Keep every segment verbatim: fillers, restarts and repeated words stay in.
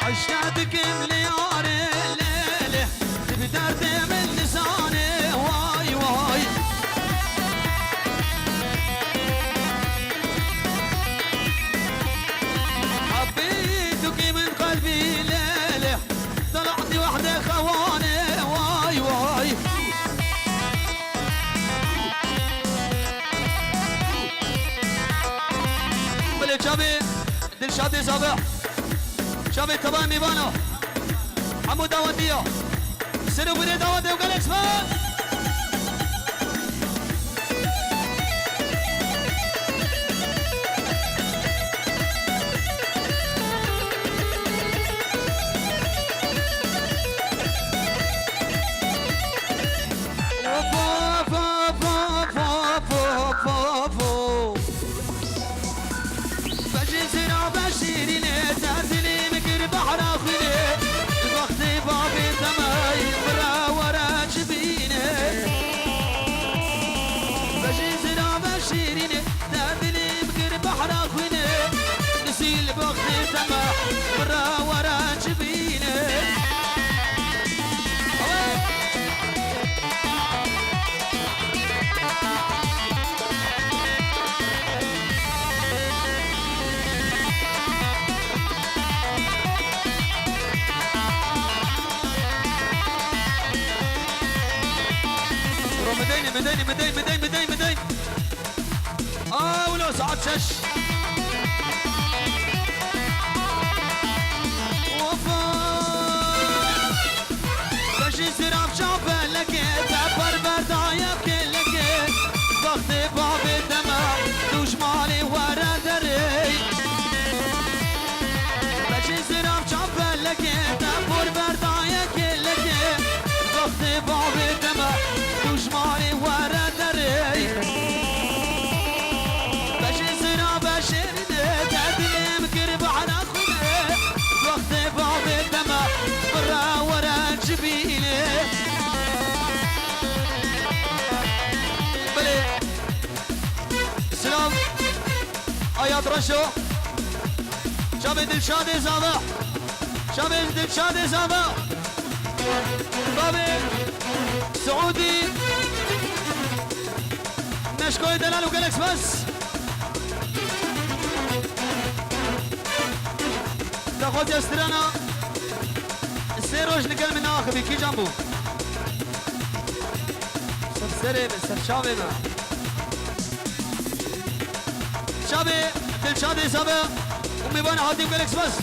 Eşke dikim lê arê lê lê. Bi derdê min nizane way way. Hebî dukî min qelbî lê lê. Delal di wehde xewane way way. Bilê çavê Dilşadê Zave. Çavê tevayê mêvana. Hemû dawetiya. Ser û birê dawetê û gelek spas. Of, of, of, of, of, of, of, of. Bejê zira be şîrînê, te dilê min kir behra xwînê. Li bextê bavê te me, min re were çi bînê. Bejê zira be şîrînê, te dilê min kir behra xwînê. Nisî li bextê te me, min re were çi bînê. Bro, mideyne, mideyne, midey, midey, midey, midey. Aa, wilo, saet şeş. Wefa. Beşî zirav çav belekê, te perwer daye kêlekê. Wextê bavê te me, dûşmanê were derê. Beşî zirav çav belekê, te perwer daye kêlekê. Wextê bavê te me, dûşmanê were derê. Beşê zira beşê Te dilê min kir behra xwînê, wextê bavê te me, birra were cibînê. Belê. Silav. Ayad Reşo. Çavê Dilşadê Zava. Çavê Dilşadê Zava. Bavê Siûdî. Neşkoyê delal û gelek spas. Daxwaziya strana sê roj li gel min neaxivî, kîjan bû? Ser serê min, ser çavê min. Çavê Dilşadê Zava û mêvanê hatî û gelek spas.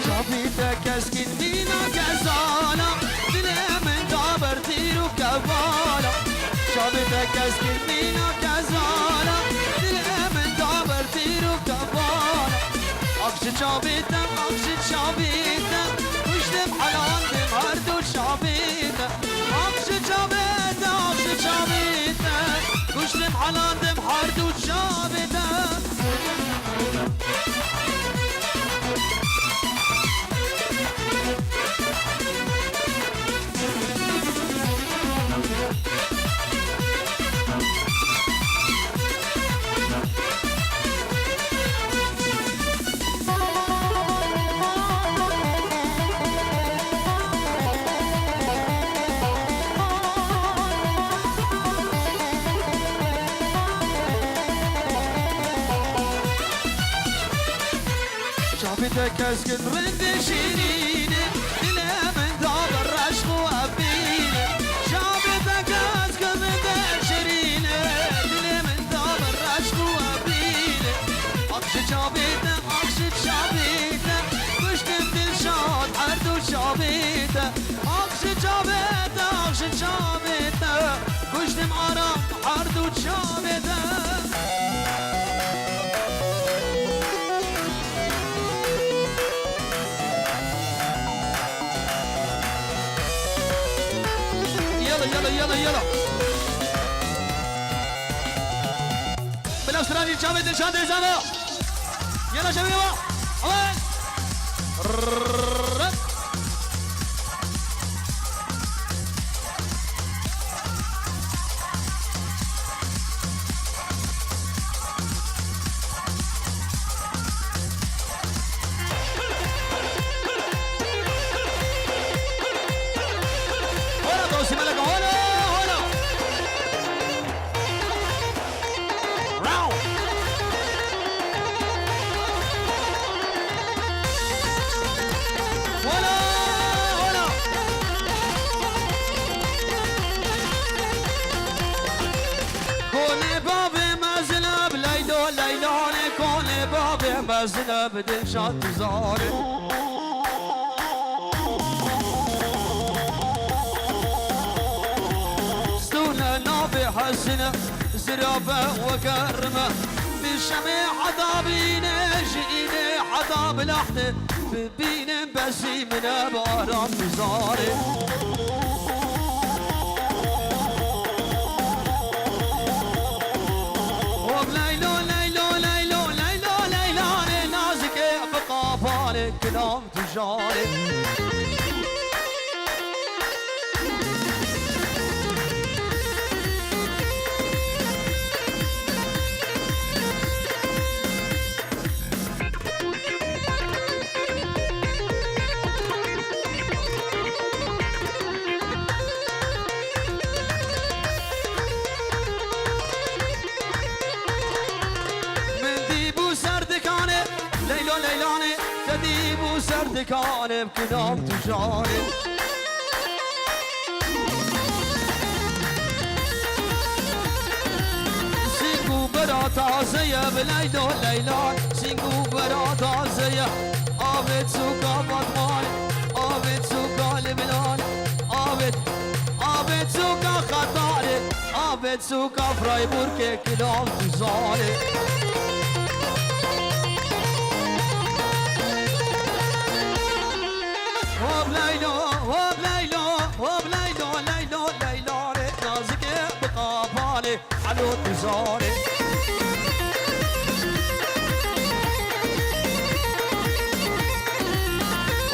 Çavê te keskîn mîna kezana, dilê min da ber tîr û kevala. Çavê te keskîn mîna kezana, dilê min da ber tîr û kevala. Ax ji çavê te, ax ji çavê te, kuştim helandim her du çavê te. Ax ji çavê te, ax ji çavê te, kuştim helandim her du çavê te. Çavê te keskin rengê şîrîn e, dilê min da bi reşq û evîn e. Çavê te keskin rengê şîrîn e, dilê min da bi reşq Aram her du çavê de. Yala, yala, yala, yala. Bila stranî çavê Dilşad Êzana. Yana çavê wa. Aman. Hola, Gawsî Meleka, hola, hola. Round. Hola, hola. Konê bavê mezin e bi Leylo, Leylanê konê bavê mezin e bi Dilşad Duzarê. Stûne navê hezin e, zirabe weke rime. Bi şemê heta bînê, ji înê heta bilahtê. Bibînin besî min e bi Aram Duzarê. Hop Leylo, Leylo, Leylo, Leylo, Leylanê nazikê bi qapalê kilam tu jarê. Min dî bû ser dikanê, Leylo Leylanê, te dî bû ser dikanê, bi kilam tu jarê. Sîng û bera taze ye bi Leylo Leylan, sîng û bera taze ye. Avê çûka Batmanê, avê çûka Libnanê, avê, avê çûka Xetarê, avê çûka Freiburgê, kilam tu zarê. Hop Leylo, hop Leylo, hop Leylo, Leylo, Leylanê nazikê bi qapalê. Alo tu zarê.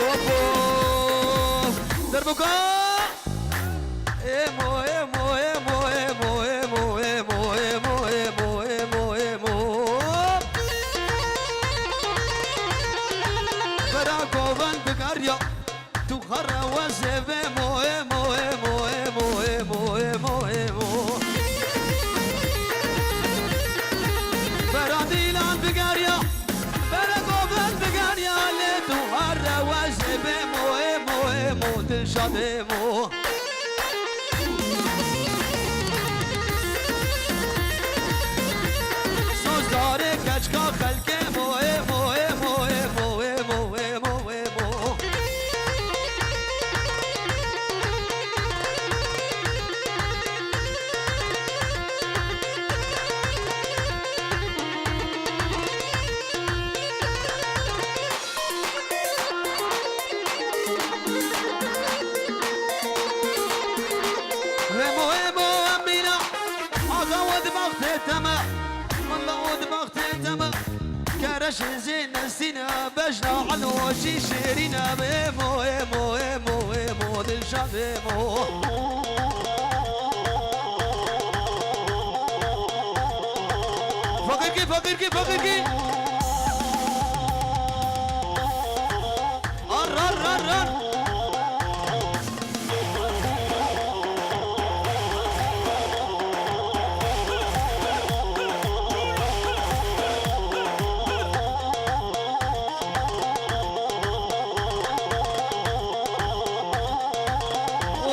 Opo. Derboka. Emo, emo, emo, emo. Bera govend bigeriya. Tu xerre wezê vê mo, ê mo, ê mo, ê mo, ê mo, ê mo, ê mo. Bera dîlan bigeriya, bera govend bigeriya, lê tu xerre wezê vê mo, ê mo, ê mo, Dilşad ê mo. Sozdarê keçka xelkê mo, ê mo, ê mo, ê mo, ê mo, ê mo, ê mo. Emo, emo, emîna, aga we di baxtê te me, walla we di baxtê te me. Kereşê zê nestîne, bejna elo jî şêrîne. Emo, emo, emo, emo, Dilşad emo. Feqîrkî, feqîrkî, feqîrkî. Ar, ar, ar, ar.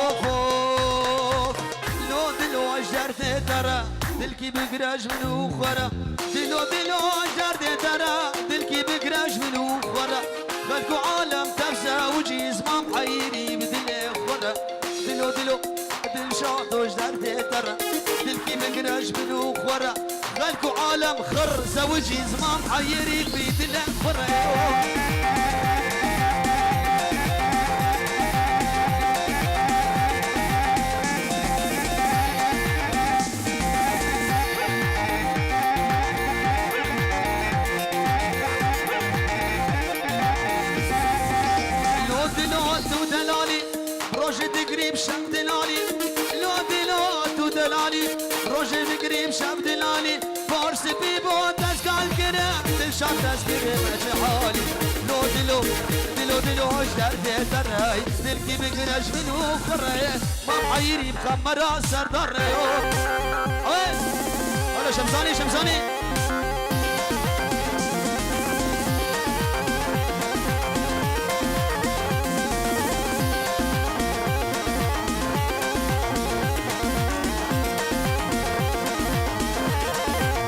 Of, of. Lo dilo ji derdê te re, dilkî bigire ji min û xwe re. Dilo, dilo ji derdê te re, dilkî bigire ji min û xwe re. Xelk û alem tevse û cî zimam heyîrî bi dilê xwe re. Dilo, dilo, Dilşado ji derdê te re. Ji min û xwe re xelk û alem xir, zewicî ziman heyirî bî dilek xwe re. Lo dilo tu delalî, rojê digrî bi şev delalî. Lo dilo tu delalî, rojê digrî bi şev delalî. Par spî bo dest kal kire, dilşad dest kire me çi halî. Lo dilo, dilo dilo ji derdê derey, dilkî bigire ji min û xwe re. Mam heyirî bi xemera serdar re yo. Hey! Alo Şemzanî, Şemzanî.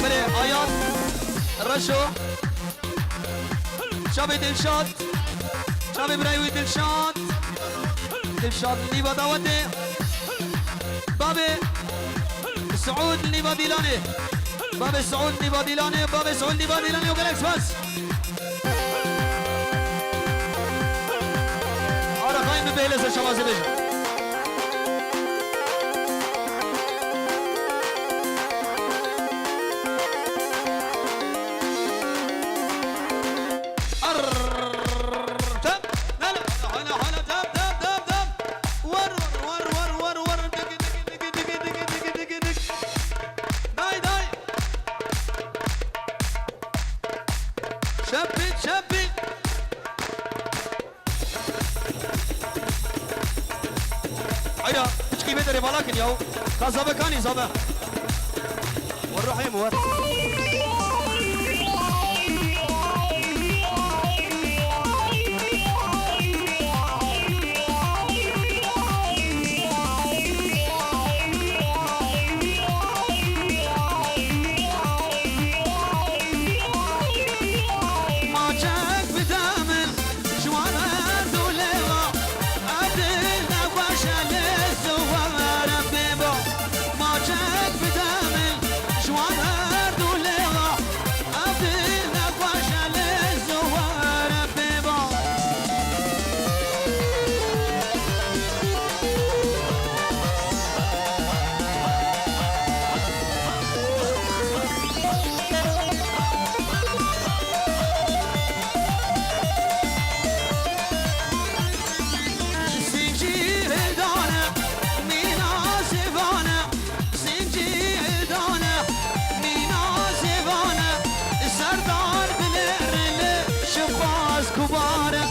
Belê, Ayaz, Reşo, çavê Dilşad, çavê birayê wî Dilşad, Dilşad nîva dawetê, babê Siûd nîva Dîlanê, babê Siûd nîva Dîlanê, babê Siûd nîva Dîlanê û gelek spas. Ara xayîn bi bêhile ser şewazê bêjin. Ar, tam, nala, hala, hala, tam, tam, tam, tam. War, war, war, war, war, war. Digi, digi, digi. Day, day. Şepî, şepî. Hayda, hiç kıymet ere balakin ya. Kazabe kani zabe. War rahim war. Maçek bide min ji wan her du lêva, ev dil nexweş e lê ziwere pê ba. Maçek bide min ji wan her du lêva, ev dil nexweş e lê ziwere pê ba. Zincîr dane, mîna zêvane, zincîr dane, mîna zêvane, serdar binêrin li şifaz kubare,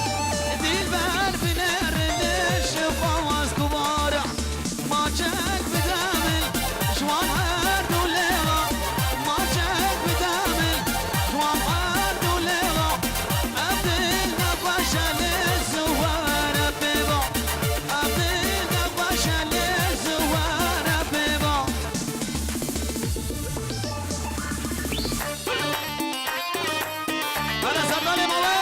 dilber binêrin li şifaz kubare. Maçek bide min ji wan her du lêva, maçek bide min ji wan her du lêva. Ev dil nexweş e lê ziwere pê ba, ev dil nexweş e lê ziwere pê ba. Hele serdalê mawê.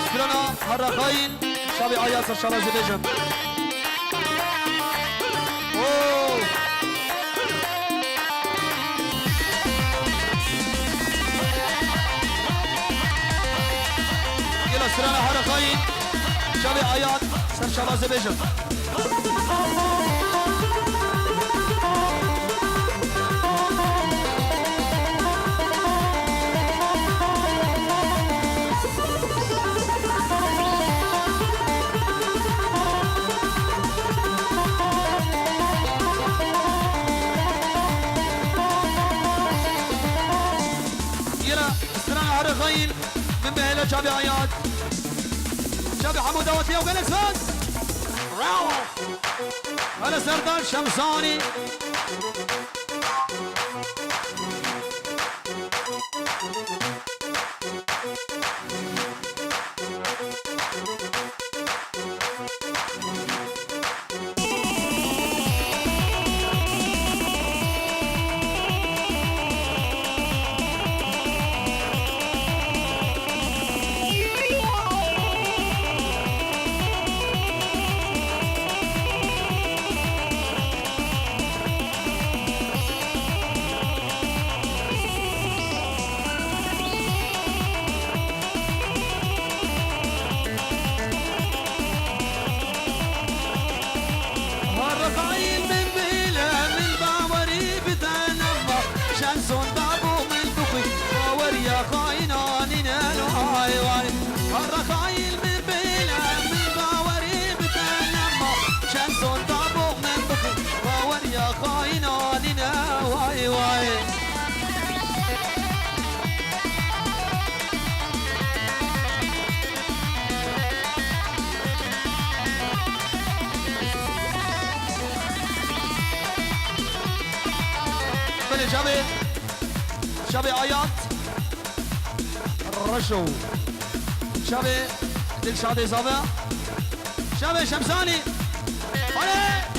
Strana Herre Xayîn, şavê Ayaz ser şala zibêjim. Oo. Gela strana Herre Xayîn, şavê Ayaz ser şala zibêjim. Yine strana Herre Xayîn. Min bi hêla çavê Ayaz. Çavê hemû dawetiya û gelek spas. Bravo. Hele Serdar Şemzanî. Belê çavê, çavê Ayat Reşo. Çavê Dilşadê Zave. Çavê Şemsanî. Hale!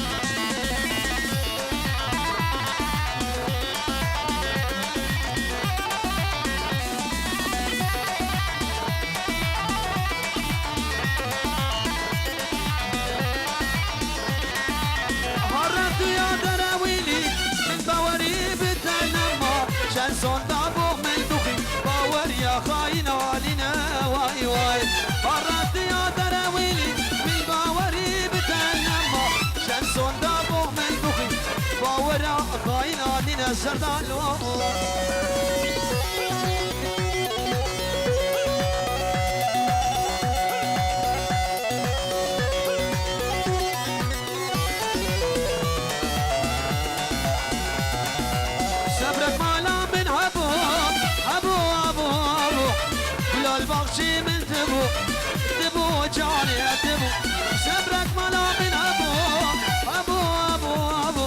Haretiya derewîlî, min bawerî bi te nema. Çend sonda bo min duxî, baweriya xayîn alîne, way way. Haretiya derewîlî, min bawerî bi te nema. Çend sonda bo min duxî, baweriya xayîn alîne, Serdar. Sebrek mala min hebû, hebû, hebû, hebû. Gulal baxçî min tibû, tibû canê tibû. Sebrek mala min hebû, hebû, hebû, hebû.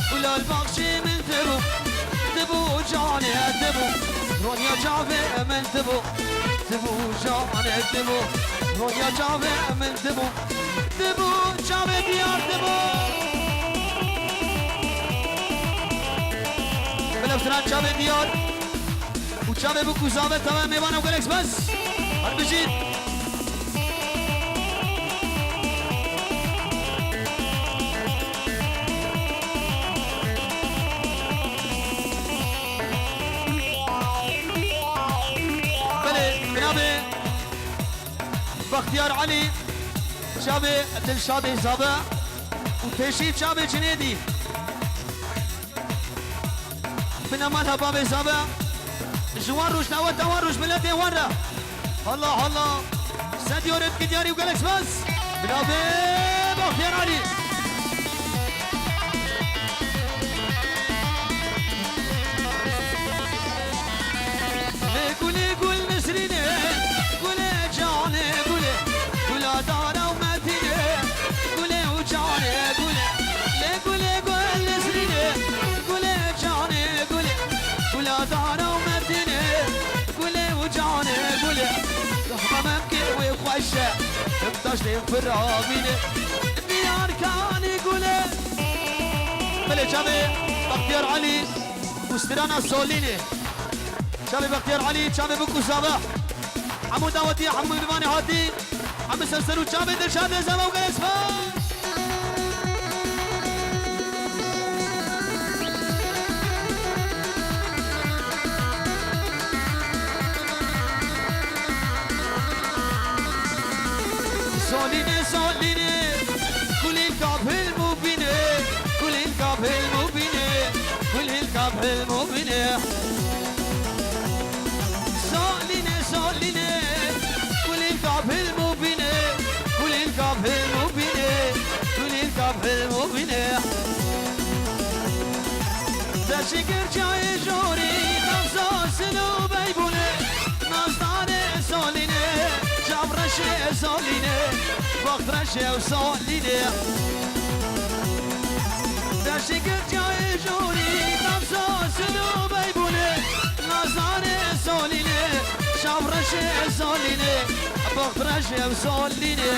Gulal baxçî min tibû, tibû canê tibû. Ronya çavê min tibû, tibû canê tibû. Ronya çavê min tibû, tibû çavê diyar tibû. Bila bi siran çavê diyar û çavê bûk û zave tava mêvan û gelek spas. Her bijî. Belê, binavê Bextiyar Elî, çavê Dilşadê Zave û pêşî çavê Cinêdî. Bina mala bavê Zave. Ji wan roj daweta wan roj miletê wan re. Halla halla. Sed euro dikî diyarî û gelek spas. Binavê Bextiyar Elî. Lê gulê gul Nisrînê, gulê canê gulê, gula dara û metînê, gulê û canê gulê. Lê gulê gul Nisrînê, gulê canê gulê, gula dara û metînê, gulê û canê gulê. Rahma memkê wê xweş e, him taştê firavînê, diyar kanî gulê. Belê çavê Bextiyar Elî û strana Solînê. Çavê Bextiyar Elî, çavê bûk û zave. Hemû dawetî, hemû mêvanê hatî. Hemû ser ser û çavê Dilşadê Zave û gelek spas. Solînê, Solînê, kulîlka pil mubînê, kulîlka pil mubînê, kulîlka pil mubînê. Solînê, Solînê, kulîlka pil mubînê, kulîlka pil mubînê, kulîlka pil mubînê. Deşî girçayê jorî, navza silû beybûnê, nazdanê Solînê, çavreşê Solînê, baxtreşê û Solînê. Deşî girçayê jorî, navza silû beybûnê, nazdanê Solînê, çavreşê Solînê, baxtreşê û Solînê.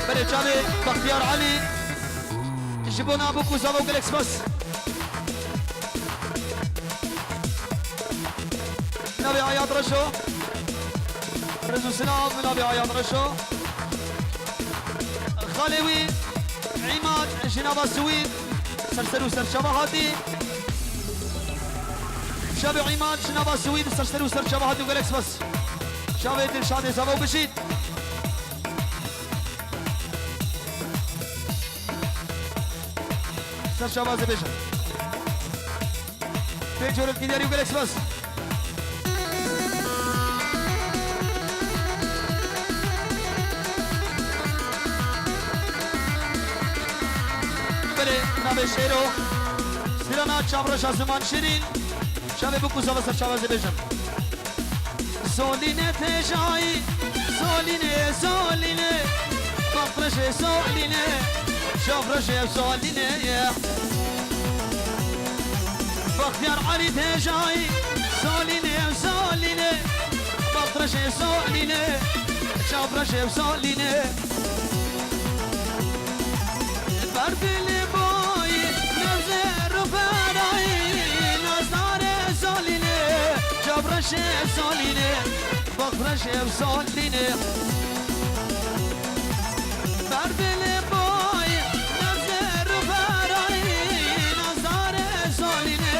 Belê çavê Bextiyar Elî. Ji bo navok û zavok gelek spas. Navê Ayad Reşo. Rêz û silav navê Ayad Reşo. Xalê wî Îmad ji nava Swîd ser ser û ser çava hatî. Şevê Îmad ji nava Swîd ser ser û ser çava hatî û gelek spas. Şevê Dilşadê Zava û bijît. Ser çava ez ê bêjim. Pênc euro dikî diyarî û gelek spas. Belê, navê Şêro. Strana çavreşa ziman şirîn. Çavê bûk û zava ser çava ez ê bêjim. Solîne tejayî, Solîne, Solîne, baxtreşê Solîne, çavreşê Solîne ye. Extiyar Elî Têjayî, Salînê ev Salînê, Baxtreşê Salînê, Çavreşê ev Salînê. Berdilê boyî, nevzê ruferayî, Nazdarê Salînê, Çavreşê Salînê, Baxtreşê ev Salînê. Berdilê boy, nevzê ruferayî, Nazdarê Salînê,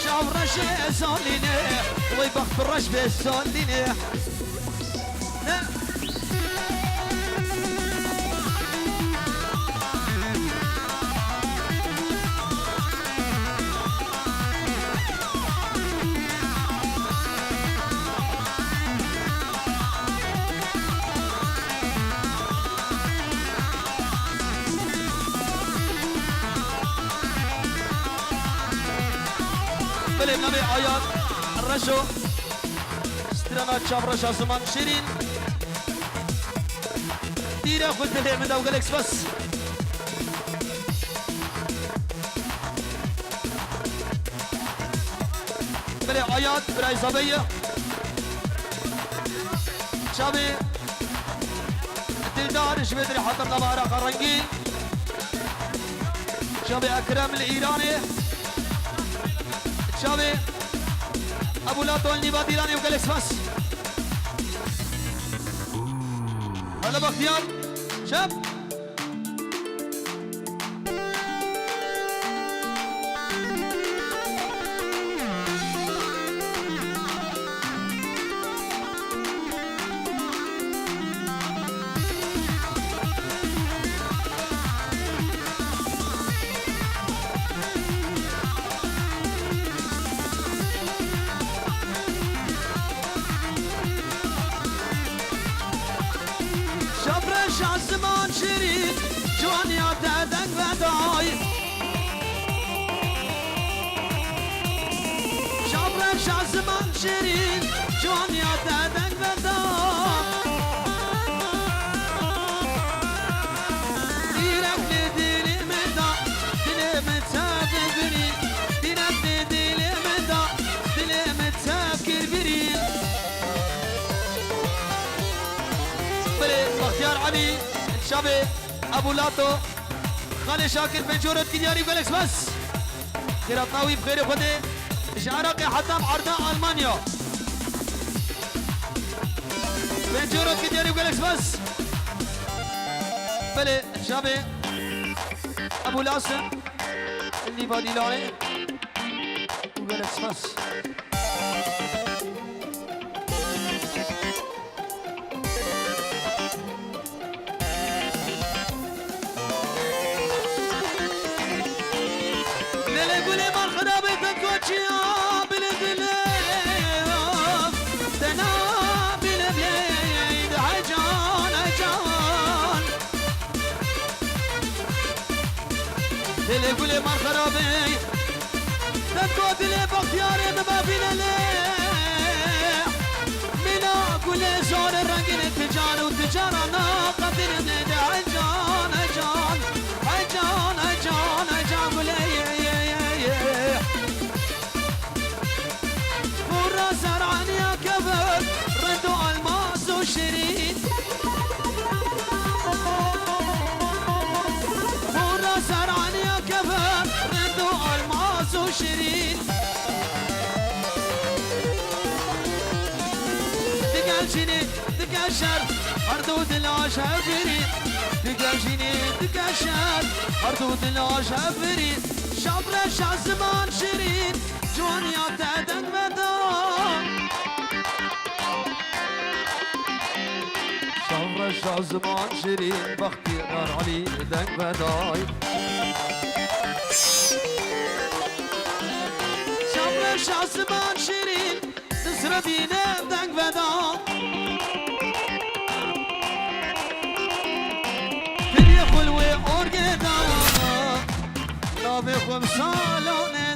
Çavreşê Salînê, wey bext reş bê Salînê. Ne? Belê, navê Ayaz Reşo. Strana Çavreşa Ziman Şirîn. Dîre xwe dilê min de û gelek spas. Belê Ayaz, birayê Zabeyê. Çavê Dildar ji vê dirê hatim nava Iraqa rengîn. Çavê Ekrem li Îranê. Çavê Ebû Lato li nîva dîlanê û gelek spas. Hala Baxtiyar. Çap. Şafreşa ziman şirîn, ciwaniya te deng vedayî. Şafreşa ziman şirîn, ciwaniya te deng veda. Dîrek li dilê min da, dilê min tev birî. Dîrek li dilê min da, dilê min tev kir birî. Belê, Baxtiyar Elî, Şavê, Ebû Lato, Xalê Şakir, Pencoro, Kilyarî, gelek spas. Xêratna wî bi xêrê Xwedê ji Iraqê heta erda Almanya. Pencoro, Kilyarî, gelek spas. Belê, Şavê, Ebû Lasim, Nîva Dîlanê. Gelek spas. Lele gule mar xirabê te koçiya bile bile. Dena bile bile. Heyecan, heyecan. Dilê gulê mar xerabê, dengko dilê bextiyarê min mebîne lê. Mîna gulê zor rengîn e, tu car û tu cara naqetilin ê de. Heyecan, heyecan, heyecan, heyecan, heyecan gulê. Hûra seraniya kevir, rind û elmas û şirîn. Hûra seraniya kevir, rind û elmas û şirîn. Digel jinê, digel şer, her du dila ji hev birîn. Digel jinê, digel şer, her du dila ji hev birîn. Şabre şaziman şirîn. Ciwaniya te deng veda. Şavreşa ziman şirîn, Bextiyar Elî deng vedayî. Şavreşa ziman şirîn, Nisredîne deng veda. Dilê xwe li wê orgê da, navê xwe bi salonê